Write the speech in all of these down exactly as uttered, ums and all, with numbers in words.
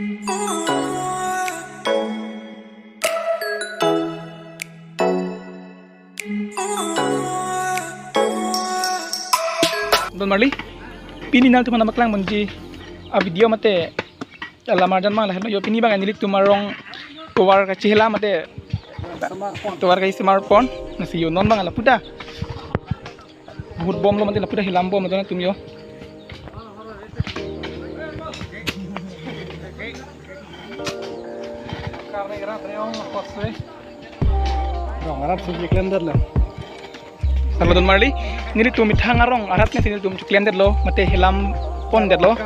Don marli, pini nangtum aphan nangpaklang ponji a-video mate alam arjan abang lahelo yo. Pini abang nelitum arong tovar kachehelam mate tovar kachesemar pon. Lasi yo non abang lapu ta vohot bomlo mate lapu ta helam bom mate nangtum yo. Rong arat si klemdetlo. Halo don marli, nelitum methang arong arat ne si nelitum chiklemdetlo mate helam pondetlo.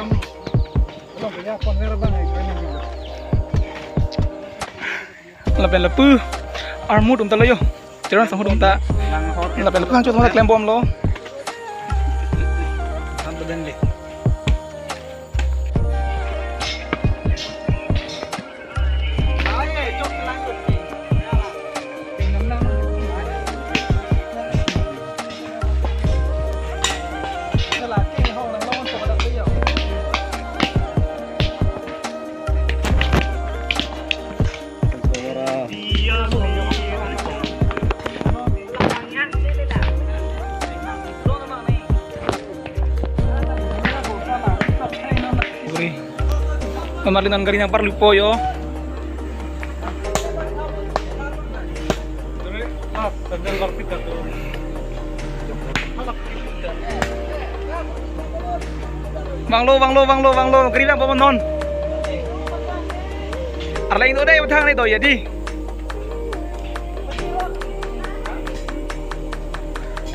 Lapen lapu armut atum ta lo yo. Cheron sangho atum ta. Lapen lapu hangcho atum ta klem bomlo. Uri. Don marli non gari nangparlupo yo. Vanglo, vanglo, vanglo, vanglo. Gari nangpo non. Arleng do dei, bethang ni do ya di.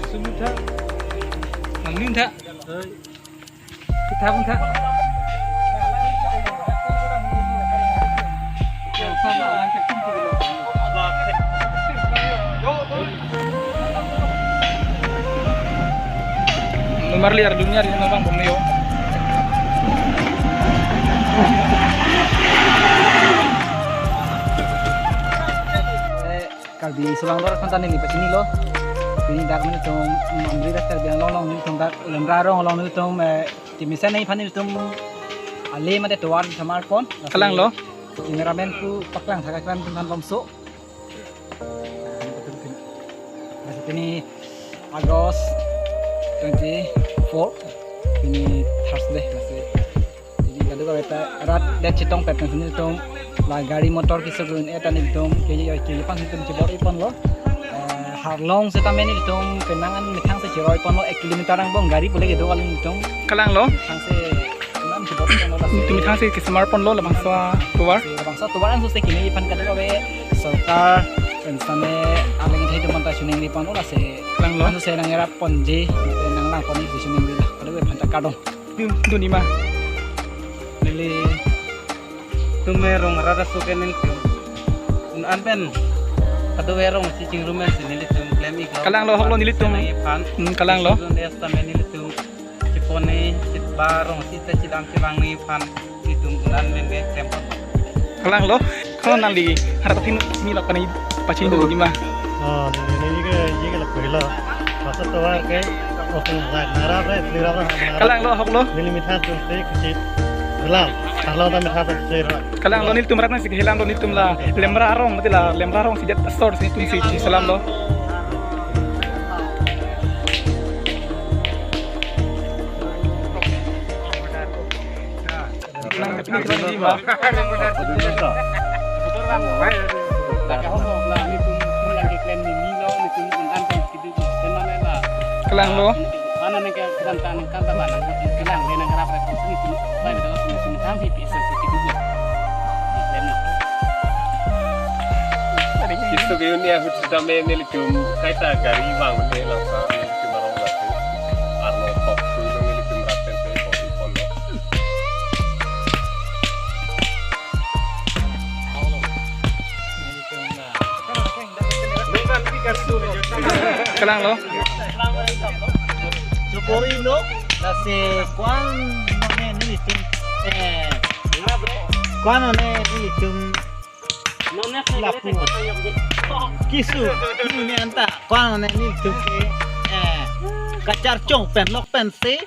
Sumit tha. Manglim tha. Kita pun tha. Nomor liar dunia di sana bang, bang yo. Karbi Sumang Lor Santa neli pachinilo. Pini dak nelitum, mm, Amri Das Karbi Anglong along nelitum dak Lemra arong along nelitum, eh, kemesen nangji aphan nelitum ale mate tovar semar pon. Kalang lo. Cameraman pu paklang thak aklam tum kan bomso. Lasi pini August twenty-four, pini Thursday, lasi pini kadokave ta rat det chetongpet nangji aphan nelitum la gari motor kesung un-e ta nelitum ke, ke, kepang nelitum chebor-i ponlo. Eh, Harlong setame nelitum penang an methang si cheroi ponlo, ek kilometer angbong gari pule kedo kali nelitum. Kalang lo. Methang si penang chebor-i ponlo lasi. Nelitum methang si kesemar ponlo labangso atovar. Lasi labangso atovar an sose kini aphan kadokave sorkar pen sane aleng thai atum anta chiningri ponlo lasi. Kalang lo. An sose nangrap ponji, nanglang ponji si chiningri la. Kadokave aphan ta kardom. Dun, dun ima. Nelitum arong arat aso ke nelitum un-an pen kadokave arong si chingrum si nelitum klem-iklo. Kalang lo, hoklo nelitum. Nangji aphan. Hmm, kalang lo. Dun esta me nelitum chepon-e, chit ba arong si ta chelang chelang nangji aphan nelitum un-an pen ke klem pon. Kalang lo. Ko nangli harap tin ni lapan ni pachin dulu di ma. Oh, ini, ini ke, ini ke lebih lo. Masa tua ke, oh, nggak narap, eh, selera lah, narap. Kalang lo, hoklo. Ini mitha tu, si kecil. Selam. Kalau tak mitha tu, selam. Kalang lo nelitum rat nangsi kehelam lo nelitum la Lemra arong, mati la Lemra arong si jat asor si nelitum si, si selam lo. Kalang lo. Kiso ke uni ahut sitame nelitum kaita gari vang ne langsa nelitum arong lasi. Arlo tok tu nelitum rat pen pen pon pon lo. Kalang lo. Chupori lo, lasi ko-an none nelitum, eh, ko-an none nelitum lapu. Kiso, kini anta, ko-an none nelitum ke, eh, kacharchong pen lok pen si.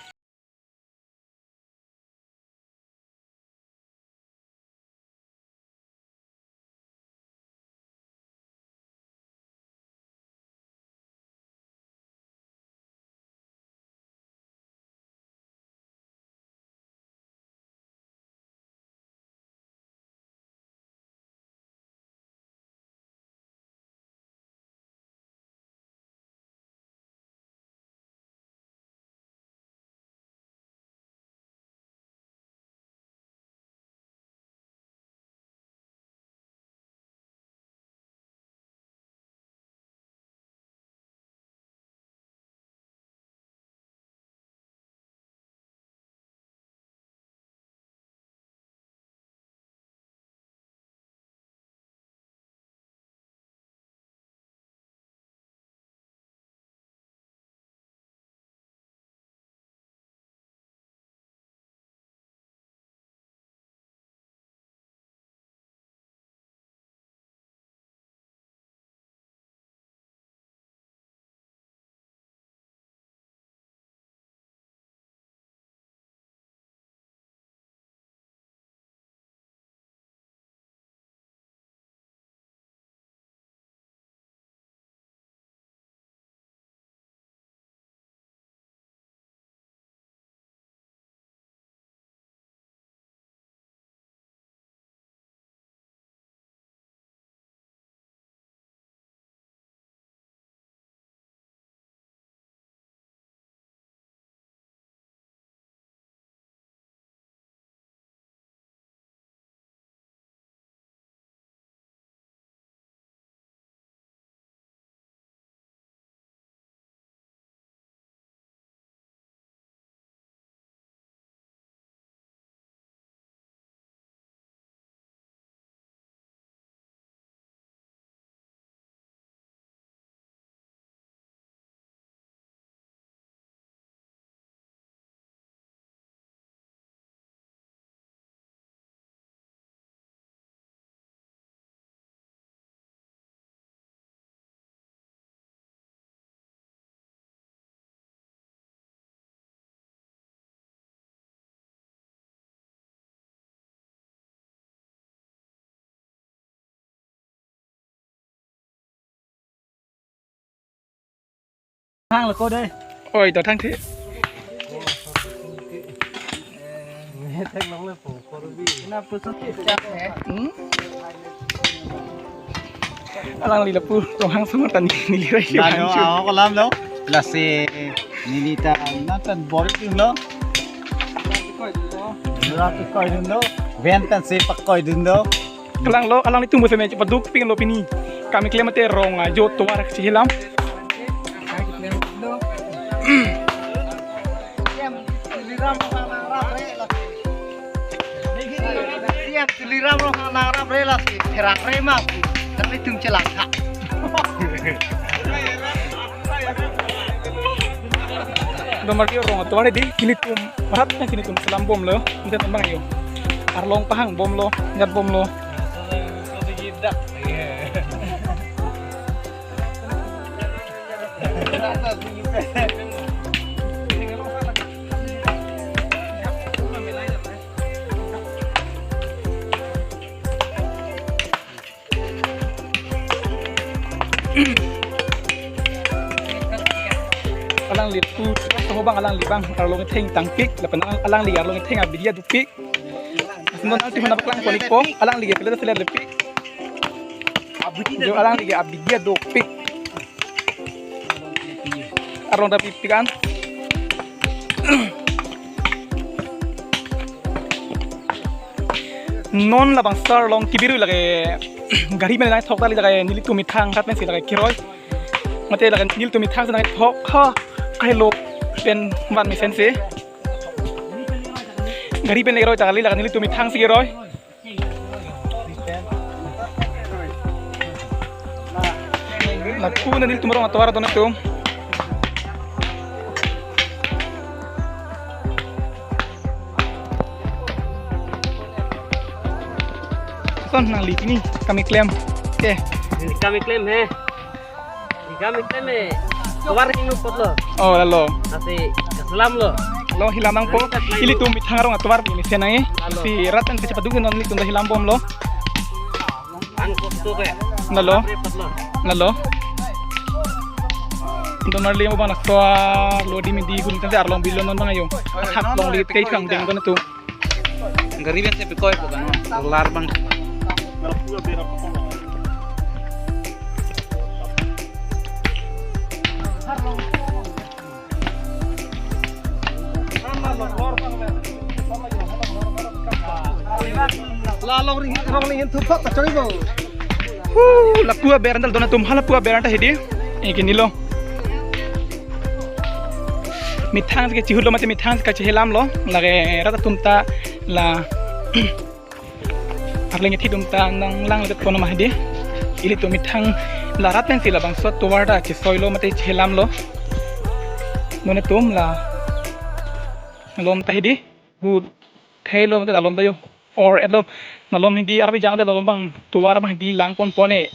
Thang lo ko dei. Oi, to thang the. Thek long le po, ko rubi. Na puso ke chak he. Hmm? Alangli lapu, Ronghang Somar ta neli rai. Nano, ako ko lam lo. Lasi neli ta nangtan bor ting lo. Rat koidun lo. Ven pen si pakoidun lo. Kalang lo, alanglitum bose me paduk ping lo pini. Kami keklem mate rong ajo tovar chehelam. Tuliram Ronghang nangrap re lasi. Tuliram Ronghang nangrap re lasi. Therak re ma pu. Tapi tum chelang tha. Domar dio rong atovar di, nelitum rat pen nelitum chelam bom lo, nelitum bang yo. Arlong pahang bom lo, nyat bom lo. Alangli tu, toho bang alangli bang, arlong theng tangpik, lapen alang, alangli arlong theng abidi adupik. Nonang tim na paklang pon-ik pon, alangli ke pele selet dupik. Jo alangli ke abidi adupik. Arlong ta pipik an. Non labangso arlong kebiru lake gari pen nangthok dali lake nelitum methang rat pensi lake keroi. Mate lake nelitum methang si nangthok ha kahelo pen van mesen si. Gari pen le keroi ta kali lake nelitum methang si keroi. Lapu na nelitum rong atovar don atum. Son nangli pini kami klem. Oke. Kami klem he. Kami klem he. Tovar hinu potlo. Oh, lalo. Asi keselam lo. Lo helam nangpo. Ilitum methang rong atovar pini senai. Lalo. Si rat pen si paduk non nelitum ta helam bom lo. Ang kosto ke. Lalo. Repot lo. Lalo. Domar le mo bang na to lo di midi gun kan arlong bilo non bang ayo. Hap long li tei khang deng don atum. Gari pen si pikoi po kan, lar bang. La long ring, rong ring hin thupak ta chori bo. Hu, lapu aber antal don atum, ha lapu aber anta hidi. Eke nilo. Methang si kechihut lo mate methang si kachehelam lo. Lake rat atum ta la arleng kethi atum ta nanglang le kono ma hidi. Ilitum methang la rat pensi labangso tovar ta chesoi lo mate chehelam lo. Non atum la lom ta hidi. Hut thei lo mate la lom ta yo. Or et lo, la lom hidi arbi jang te la lom bang tovar bang hidi lang pon pon e.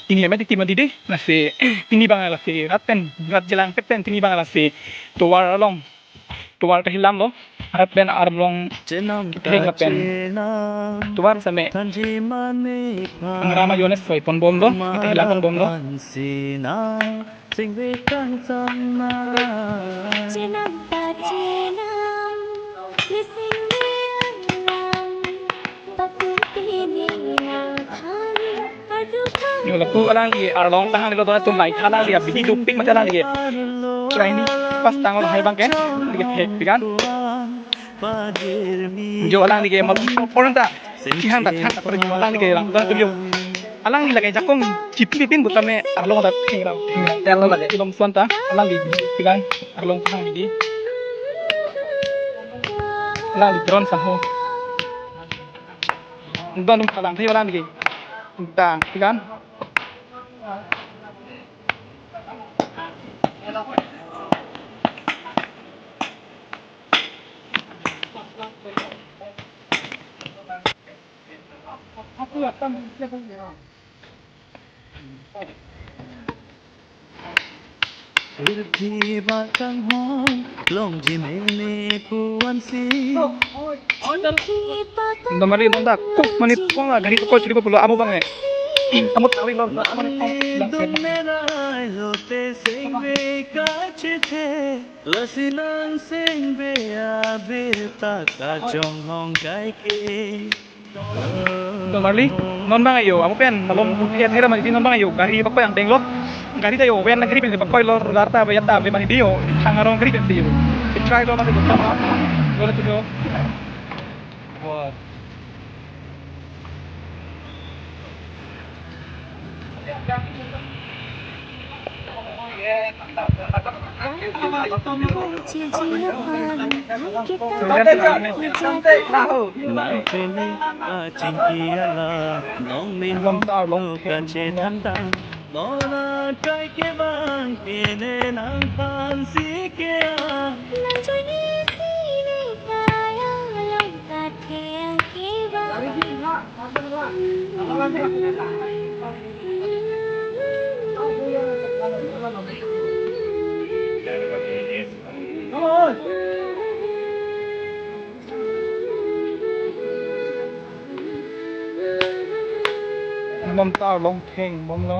Pini mate tim hidi. Lasi pini bang lasi rat pen rat jelang pet pen pini bang lasi tovar along. Tovar ta helam lo. Rat pen arlong theng lapen tovar same angrama yones soi pon bom lo. Mate helam pon bom lo. Chenam ta chenam, nising ni alang, patung tini nang thang, arju thang. Yo, lapu alangli arlong ta hang nilo don atum nai tha alangli abidi dopik mate alangli. Try ni pas tang lo hai bang ke, lagi phek pikan. Jo alangli ke malu orang ta. Chihang ta thang ta pergi alangli ke lang don atum yo. Alangli lake jakong chipli pin butame arlong ta theng rau. Tel lo lake. Ilom suan ta alangli pikan arlong thang di. Alangli drone sa ho. Don um kalang thei alangli ke. Dang pikan. Irthi ba kanghon longji mene puan si. Domar le nonta kuk mani pong la gari ko churi pulo amo bang e. Amo tawi lo. Dun mera Lote sengve kachethe, lasi nang sengve abirta kachonghong kaike. Don Marli, non bang ayo, amu pen, malom, ya, thera mati non bang ayo, gari pakoi angdeng lo, gari ta yo, ven gari pen pakoi lo, rata be yata be mati yo, thang arong gari pen yo, try lo mati lo, lo lo. Nang pele achingki alam, nong min long ta long lo kachethan tang, non akai ke bang pine nangphan si ke a. Mom ta long theng bom lo.